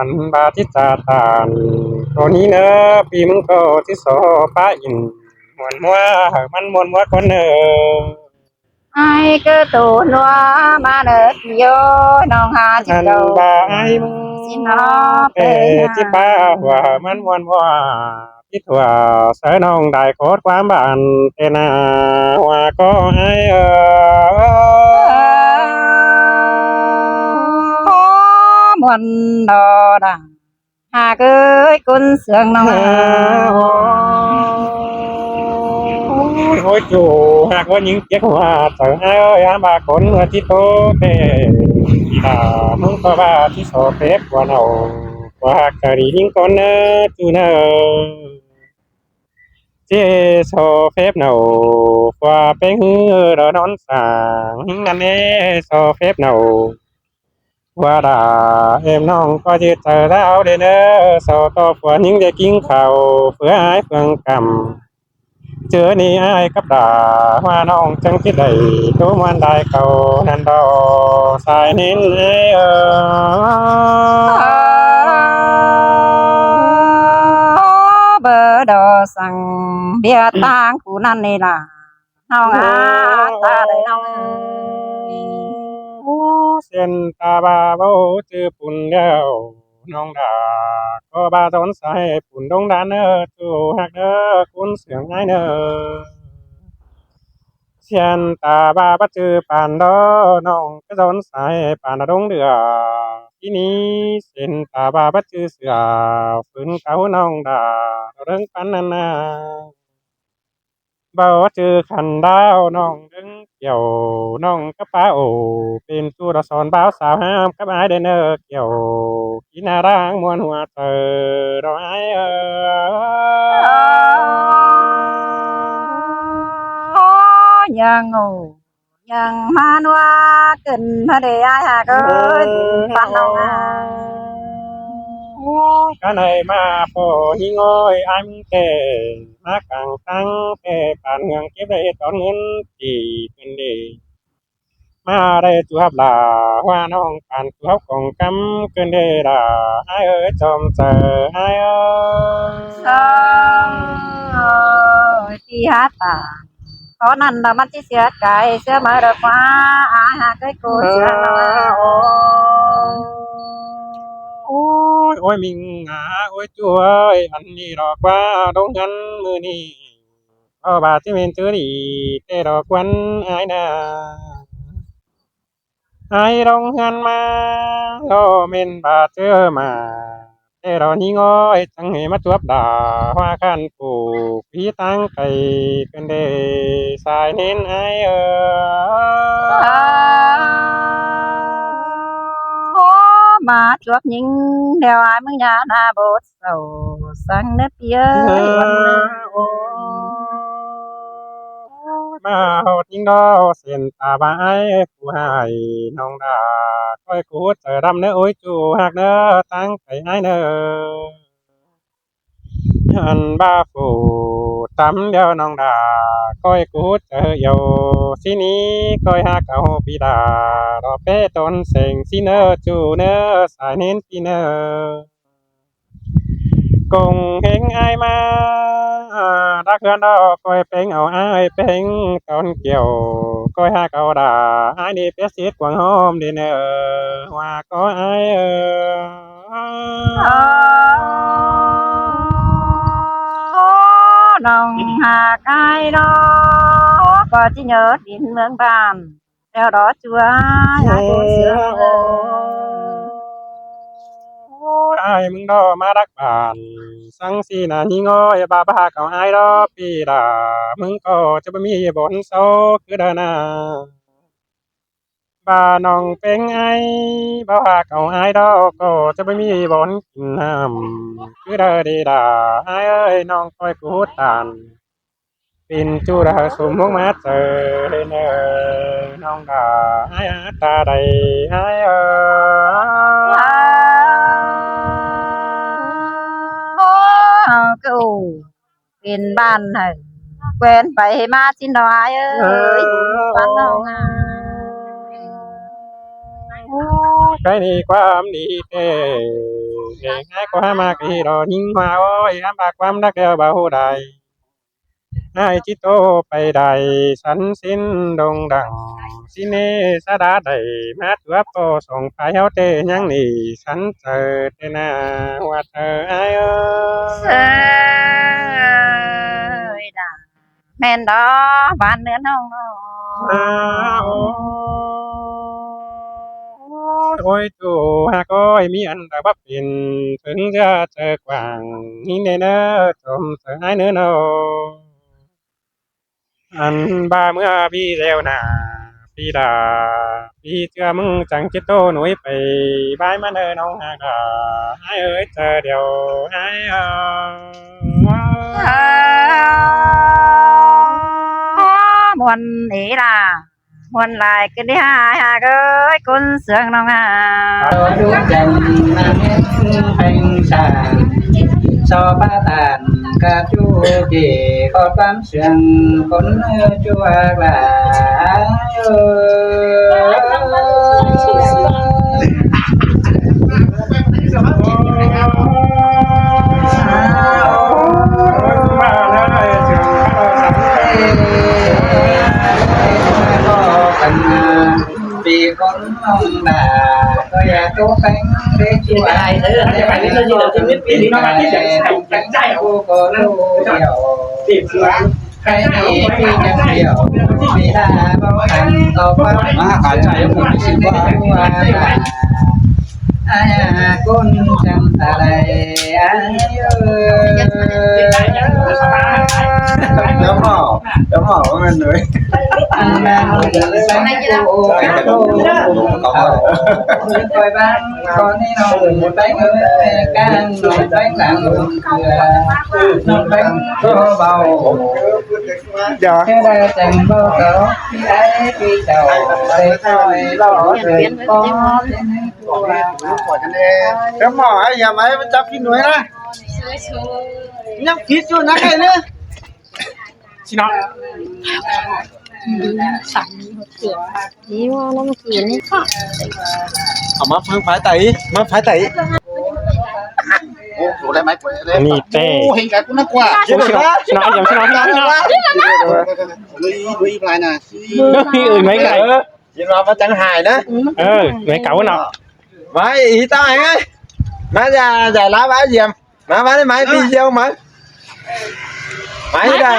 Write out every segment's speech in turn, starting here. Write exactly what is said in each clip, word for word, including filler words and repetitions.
ăn ꞌva ꞌchí ꞌchạ tản ꞌcọ ꞌnị ꞌnớ, ꞌpi ꞌmứng ꞌcọ ꞌchí so pá ỉn muôn ꞌmứa, hảư ꞌmắn muôn ꞌmứa ꞌcốn ꞌnớ. Ai ꞌcọ tô ꞌnua ꞌmá ꞌnớ ꞌpi ꞌnọng ha ꞌchí ăn ꞌcọ ꞌva ai ꞌmứng ꞌchí ꞌnọ ꞌpẹ ꞌpẹ ꞌchí pá ꞌva hảư ꞌmắn muôn ꞌmứa. Kít hua sáư ꞌnọng đảy khót ꞌquám bản ꞌtẹ nả hua ꞌcọ ai ơ. Muôn đo đẳng hák ới ꞌcốn sương ꞌnọng ha. Ôi, ôi, ꞌchu hák ꞌcốn ꞌnhính kiếc hua chaư ai ơi, ꞌhám ꞌva ꞌcốn ꞌmưa ꞌchí tô ꞌtẹ, ꞌva ꞌmứng ꞌcọ ꞌva ꞌchí so phép ꞌva ꞌnọng ꞌva hák chaư đi ꞌnhính ꞌcốn ꞌnớ ꞌchu ꞌnớ. ꞌChí so phép ꞌnọng ꞌva ꞌpéng ꞌhứ đo ꞌnón sảng ꞌnhính ꞌnặn ꞌnê, so phép ꞌnọng ꞌva đa êm ꞌnọng ꞌcọ ꞌchí chaư đao đê ꞌnớ, so ꞌtọ ꞌva ꞌnhính đê ꞌkính khảu ꞌpưa ai phượng căm. ꞌChớ ꞌnị ai cắp đa ꞌva ꞌnọng chắng ꞌchí đảy tô ꞌmuôn đai cảu ꞌnặn đo sai ꞌnến ai ơ. Bơ đo săng ꞌviạk ꞌtáng phủ ꞌnặn ꞌnị lả ꞌnọng a, ta đảy ꞌnọng ơi. Ú, ꞌsịn ta ꞌva báu ꞌchư pun ꞌlẹo ꞌnọng đa ꞌcọ ꞌva dón sai pun đông đan ꞌnớ ꞌchu hák ꞌnớ ꞌcốn sương ai ꞌnớ. ꞌSịn ta ꞌva báu ꞌchư păn đo ꞌnọng ꞌcọ dón sai păn đo đông đưa. Tí ꞌnị ꞌsịn ta ꞌva báu ꞌchư sửa phưn cáu ꞌnọng đa đo ꞌlớng păn ꞌnặn ꞌnớ. Báu ꞌchư khăn đao ꞌnọng ꞌlớng kiẻo ꞌnọng cắp pá ổ pên ꞌchu đo son báo sao ꞌhám cắp ai đê ꞌnớ kiẻo kí ꞌna đang muôn hua chaư đo ai ơ. Nhăng ổ, nhăng ꞌmá ꞌnua ꞌcứn ꞌmá đê ai hák ơi, păn ꞌnọng a. Cá ꞌnị ꞌmá ꞌpo ꞌhí ꞌngới ai ꞌmứng ꞌtẹ ꞌmá cang táng ꞌtẹ păn hương kiếp đảy tón ꞌngớn kỉ ꞌcứn đê. ꞌMá đảy ꞌchu hắp lả ꞌva ꞌnọng păn ꞌchu hắp cỏng căm ꞌcứn đê đa ai ơi chom chaư ai ơ. Ơi, ꞌchí hák ta. Khót ꞌnặn đa ꞌmắn ꞌchí sia cai sia máư đa ꞌquá ai hák ới ꞌcốn sương ꞌnọng a. Ôi, ôi, ꞌmính a, ôi, ꞌchu ơi, ăn ꞌnị đo ꞌquá đông ꞌngớn ꞌmự ꞌnị. Ơ, ꞌva ꞌchí mên ꞌchư đi, ꞌtẹ đo ꞌquán ai ꞌnớ. Ai đông ꞌngớn ꞌmá, ơ, mên ꞌva ꞌchư ꞌmá. ꞌTẹ đo ꞌnhính ơi, chắng hê ꞌmá chuốp đa ꞌva khăn phủ, pí ꞌtáng cay ꞌcứn đê sai ꞌnến ai ơ. Ơ, ꞌmá chuốp ꞌnhính ꞌlẹo ai ꞌmứng ꞌnhá ꞌna bốt sảu săng ꞌnớ ꞌpi ơi. ꞌMá ꞌhọt ꞌnhính đo ꞌsịn ta ꞌva ai phủ ꞌhại ꞌnọng đa, ꞌcoi ꞌcú hút chaư đăm ꞌnớ ôi ꞌchu hák ꞌnớ ꞌtáng cay ai ꞌnớ. Ăn ꞌva phủ tắm ꞌlẹo ꞌnọng đa, ꞌcoi ꞌcú hút chaư iêu sí ꞌnị, ꞌcoi hák au ꞌpi đa, đo pé tón seng sí ꞌnớ ꞌchu ꞌnớ sai ꞌnến ꞌpi ꞌnớ. Công hếng ai ꞌmá, đắc ꞌhướn đo ꞌcoi ꞌpéng au ai ꞌpéng tón kiẻo, ꞌcoi hák au đa, ai đi pét sít quảng hóm đi ꞌnớ, ꞌva ꞌcọ ai ơ. Ơ, ꞌnọng hák ai đo, ꞌcọ ꞌchí nhớ đin ꞌmướng bản. ꞌLẹo đo ꞌchu ai, ai ꞌcốn sương ơ. Ôi, ai ꞌmứng đo ꞌmá đắc bản, săng sí ꞌna ꞌnhính ơi, ꞌva ꞌva hák au ai đo ꞌpi đa, ꞌmứng ꞌcọ ꞌchí báu ꞌmí bón sau cứ đa ꞌna. ꞌVa ꞌnọng ꞌpéng ai, ꞌva hák au ai đo ꞌcọ ꞌchí báu ꞌmí bón kin ꞌnặm cứ đa đi đa, ai ơi, ꞌnọng ꞌcoi ꞌcú tản. Pên ꞌchu đa sum ꞌmướng ꞌmá chaư đê ꞌnớ, ꞌnọng đa ai át ta đảy ai ơ. Ơ, ꞌcọ pên bản hảư quen pay ꞌmá ꞌchí ꞌnọ ai ơi. Ơ, păn ꞌnọng a. Ôi, cái đi ꞌquám đi ꞌtẹ. Ê, ải ꞌcọ hák ꞌmặc ꞌhị ꞌló ꞌnhính ꞌhua ꞌới, hák ꞌmặc ꞌquám đắc ꞌlẹo báu ꞌhụ đảy. Ải ꞌchí ꞌtố pay đảy sắn sín đông đẳng, sín ꞌnê sa đá đảy ꞌmá ꞌchua ꞌpo song phái ꞌháu ꞌtẹ ꞌnhắng ꞌnị sắn chaư ꞌtẹ ꞌna ꞌhua chaư ải ơi. ꞌMen đó, bản ꞌnứa ꞌnọng ꞌnọ. Ôi, ôi, ꞌchu ꞌhặc ơi, ꞌmí ăn ta bắp pên, phứng ꞌdứa chaư quảng, ꞌnị ꞌnê ꞌnớ, chôm chaư ải ꞌnớ ꞌnọ. Ăn ꞌva ꞌmưa ꞌpi ꞌlẹo ꞌna, ꞌpi đa, ꞌpi ꞌchưa ꞌmứng chắng ꞌchí ꞌtố nuối pay, bái ꞌmá ꞌnớ ꞌnọng ꞌhặc đa, ải ơi, chaư điêu, ải ơi. Muôn ꞌnị đa. Muôn lai ꞌcứn đi ải ꞌhặc ơi, ꞌcốn ꞌsướng ꞌnọng ꞌhặc. Đu chăm ꞌmá ꞌmen pheng sa, so ꞌpá ꞌtan ꞌcọ ꞌchu kỉ, ꞌcọ ꞌquám ꞌsướng ꞌcốn ꞌchu ꞌhặc lai. Pi con ꞌnọng đa, ꞌcọ ꞌdệt ꞌchu pheng đé ꞌchu ꞌhặc. ꞌCọ ꞌcọ ꞌlú điêu. Khay ꞌnị ꞌpi chắng điêu, ꞌpi đa báu khăn ꞌcọ ꞌquám. Ải ꞌcốn chăm ta đảy, ải ơi. Chăm ꞌnọ, chăm ꞌnọ, ꞌmen nuối. Ăn ꞌmen nuối, ꞌmen nuối. Khỏi bang, con đi ꞌnọng pheng ơi, cang ꞌnọng pheng lăng, ꞌnọng pheng ꞌcọ báu. Dạ. Thế là chàng báu có, ꞌpi ải ꞌpi chảu, để khỏi lo rồi có. Chăm ꞌnọ, ải ꞌnhá ꞌmá chắp phít nuối ꞌnớ. ꞌNhá phít ꞌchu ꞌnớ ải ꞌnớ. Xin ꞌnọng. Đi ꞌmá ꞌnọng kỉ ꞌnị. Au ꞌmá phắng phái tảy, ꞌmá phái tảy. Ô, ꞌchu đảy ꞌmá quay đảy. ꞌNị ꞌtẹ. Ô, hên cái ꞌcốn ꞌnớ ꞌquá. Xin ꞌnọng, xin ꞌnọng, xin ꞌnọng, xin ꞌnọng. Đuối, đuối lai ꞌnà. Đuối, ơi, ꞌmá cải. Yên ꞌva ꞌmá chắng hại ꞌnớ. Ờ, ꞌmá cáu ꞌnọng. ꞌMá ꞌí ꞌtáng ải ơi. ꞌMá dả, dả lá bá diêm. ꞌMá, ꞌmá đảy ꞌmá đi diêm ꞌmá. ꞌMá đảy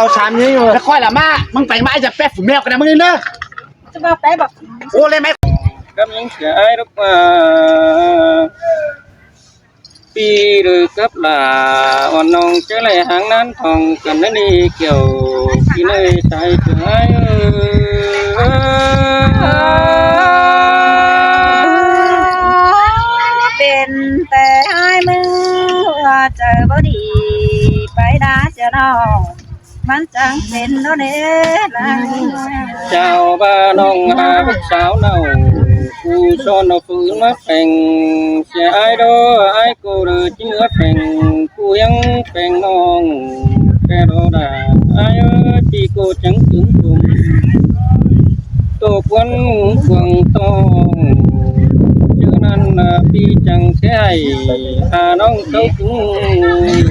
au sam ꞌnhính. Khỏi ꞌlạ ꞌmá, ꞌmứng pheng ꞌmá dả pét phủ ꞌmẹo căn ꞌnớ ꞌmứng ꞌnị ꞌnớ. Ô, ꞌlẹo ꞌmá. Cắp ꞌnhính sia ải ꞌlụk ꞌmá. ꞌPi đu cắp đa, ón ꞌnọng ꞌchớ ꞌlạy háng ꞌnán thong căn ꞌnị kiẻo, ꞌpi ꞌnị sai sia ải ơi. Pên ꞌtẹ ải ꞌmứng ꞌhua chaư báu đi, pay đa sia ꞌnọng. ꞌMắn chắng pên ꞌnớ ꞌnê ꞌnáng. Chảu ꞌva ꞌnọng hák sáo ꞌnặu, ꞌcú son ꞌnọ phưn ꞌmá pheng, sia ải đó, ải ꞌcọ đu ꞌchí ꞌmá pheng, ꞌcú ꞌhiếng pheng ꞌnọng, ꞌtẹ đó đa, ải ơi, ꞌpi ꞌcọ chắng tứm tôm. Tô ꞌquán cuông tong, ꞌchớ ꞌnặn ꞌpi chắng ꞌchí hảư ꞌnọng cáu tứm,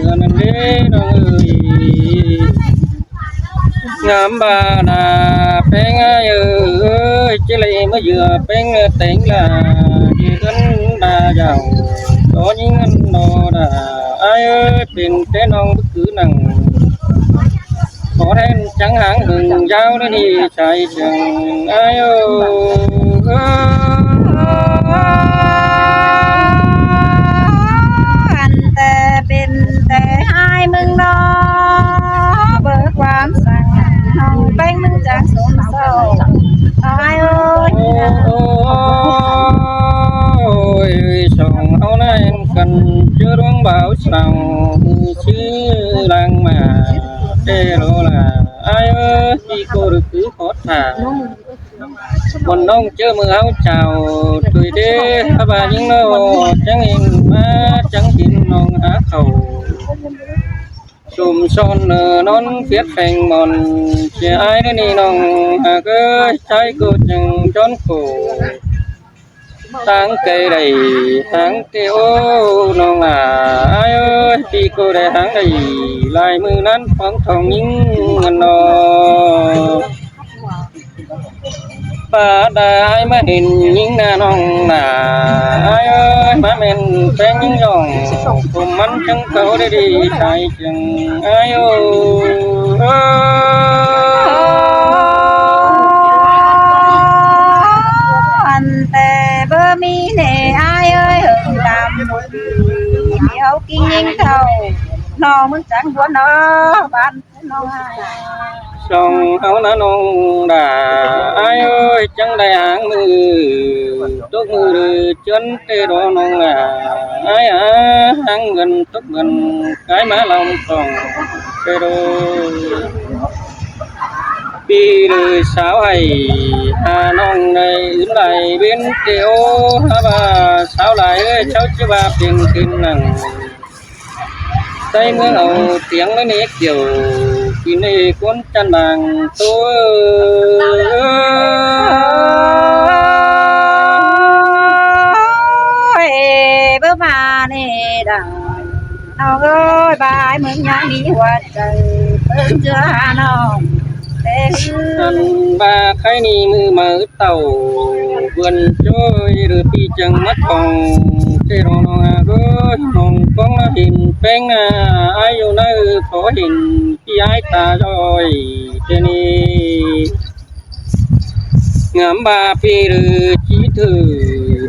ꞌnặn đé ꞌnọng ơi. Ngắm ꞌva đa pheng ải ơi, ꞌchớ ꞌlạy ꞌmá dưa pheng téng đa, dưa ꞌcứn đa dảo, tó ꞌnhính ăn đó đa, ải ơi, pên ꞌtẹ ꞌnọng báu cứ nẳng. Có then chắng háng hưng dáo ꞌnị sai chắng ải ơi. Ăn ꞌtẹ pên ꞌtẹ ải ꞌmứng ꞌnọ, báu ꞌquám săng ꞌnọng pheng ꞌmứng chắng sôm sâu ải ơi. Ôi, song ꞌháu ꞌnị căn ꞌchớ ꞌluống báu săng, ꞌchư lăng ꞌmá, ꞌtẹ đó đa, ải ơi, ꞌpi ꞌcọ đu cứ khót thả. Mòn ꞌnọng ꞌchớ ꞌmưa ꞌháu chảu, tui đé, ꞌva ꞌnhính ꞌnọ, chắng ꞌhịn ꞌmá, chắng ꞌhịn ꞌnọng hák khảu. Sôm son ꞌnớ ꞌnón phiết pheng mòn, sia ải ꞌnị ꞌnọng hák ơi, ải ꞌcọ chắng chón khổ. Tang kay đảy háng tê ô nong a, ai ơi, pi cô đảy háng đảy lai mư năn phóng thong nhính ngăn no. Ba đa ai ꞌmá hên nhính na nong na, ai ơi, ꞌmá mên peng nhính dong, cùng mắn chắng cáu đảy đi sai chăng, ai ơi. Ăn tê bơ mi nê ai ơi, hưng đam. Hiếu kinh nhính thầu, nó mưng chắng buôn nó, bán nó. Song háo na nong đa, ai ơi, chắng đảy háng mư, tốc mư đư chơn tê đó nong đa, ai à, háng ngăn tốc ngăn, cái má lòng tòng tê đó. Pi đư sáo hảy, hà nong đảy ứn đảy bên tê ô, hả ba sáo đảy ơi, cháu chứ ba pin pin nặng. Tây mương âu tiếng nó nế kiểu, pi nê cuốn chăn bàng tô. Ơi, bơ mà nê đà, nó ơi, ba ai mưng nhang đi hoa trời, bơ chưa hà nong, tê hư. Ăn ba khay ni mư mơ tàu, vườn trôi, đư pi chăng mát thòng, tê rong nong a, bơ nong cóng na hên peng na, ai yu na ư khó hên, pi ai ta rồi, tê ni. Ngắm ba pi đư chí thử,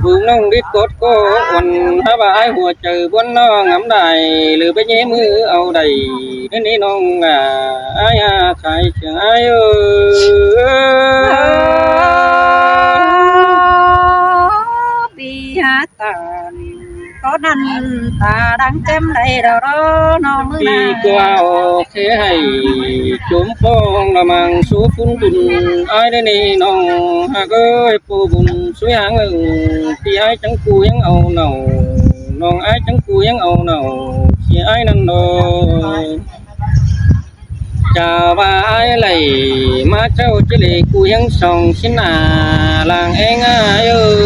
bưng nong đít cốt cô, uốn hả ba ai hua chư buôn no ngắm đài, lư bê nhé mư âu đảy, đen đi nong à, ai à, khai chừng ai ơi. Bi hả tàn, có năn ta đang chém đảy đâu đó, nó mư pi na. Qua ô khế hảy, chốm phong là mang số phun bùn, ai đen đi nong, hả ơi, pô bùn, suối háng ưng, pi ai chắng cu yắng âu nầu, nong ai chắng cu yắng âu nầu, si ai năn đôi. Chả ba ai lảy, má cháu chứ lì cu yắng song xin à, làng eng ai ơi.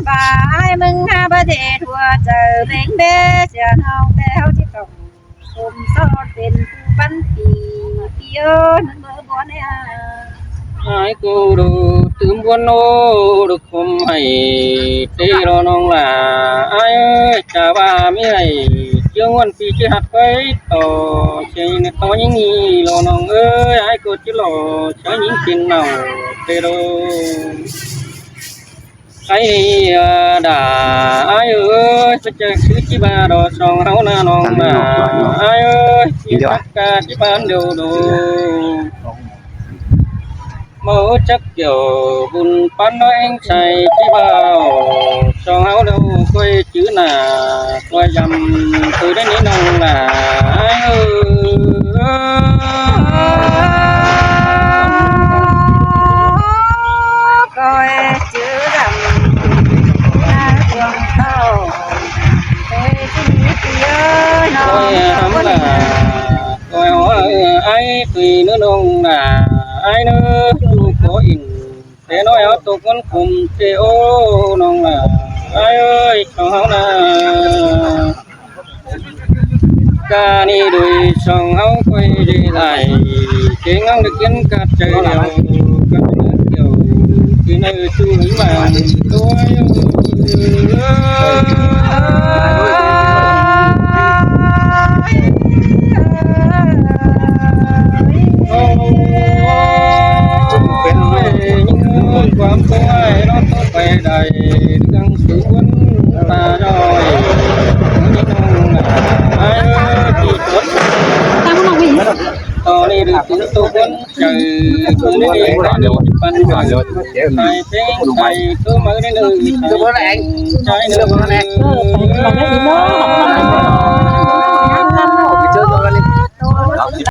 Ba ai mưng ha ba dê thua chư bêng bê, chia nong tê háo chứ tòng. Hôm so tên tu bắn tì, tì ơ, nâng bơ bó nè. Ai cô đồ tưm buôn ô, được hôm hảy, tê lo nong là, ai ơi, chả ba mi hảy, chướng ngoan pi chứ hạt quấy, tỏ, chê nè tỏ những nghi lo nong ơi, ai cô chứ lo, chả những tiền nào, tê đồ. Ai, à, đa, ai ơi, bơ chă sứ ꞌchí ba đó song háo na nong đa, ai ơi, ꞌchí chắc ca ꞌchí ba đều đồ. Máu chắc kiểu bùn pán nói anh sai ꞌchí ba, song háo đâu quay chứ nà, quay dăm từ đến đến nong đa, ai ơi. Coi chữ dặm, cuồng tàu, tôi xin ý ơi, nó ôi, hắm là, ôi, ôi, ai tùy nữa nông là, ai nữa, lu có ỉn, thế nói áo tô con cùng tê ô, nông là, ai ơi, cho háo là. Ca ni đuổi song háo quay đi lại, chế ngóng được kiến cát trời đều, cát nước kiểu, thì nơi chu hứng vàng đuôi. Ôi, những quan tôi nó tôi quay đầy, đang sướng quân ta rồi. Ai ơi, thì tuấn. Tao nó bị. Ờ, đi được tiếng tô quân. Chư bươn đé đé, păn păn, thầy pên thầy, tô mơ đé nư, thầy pên thầy nư.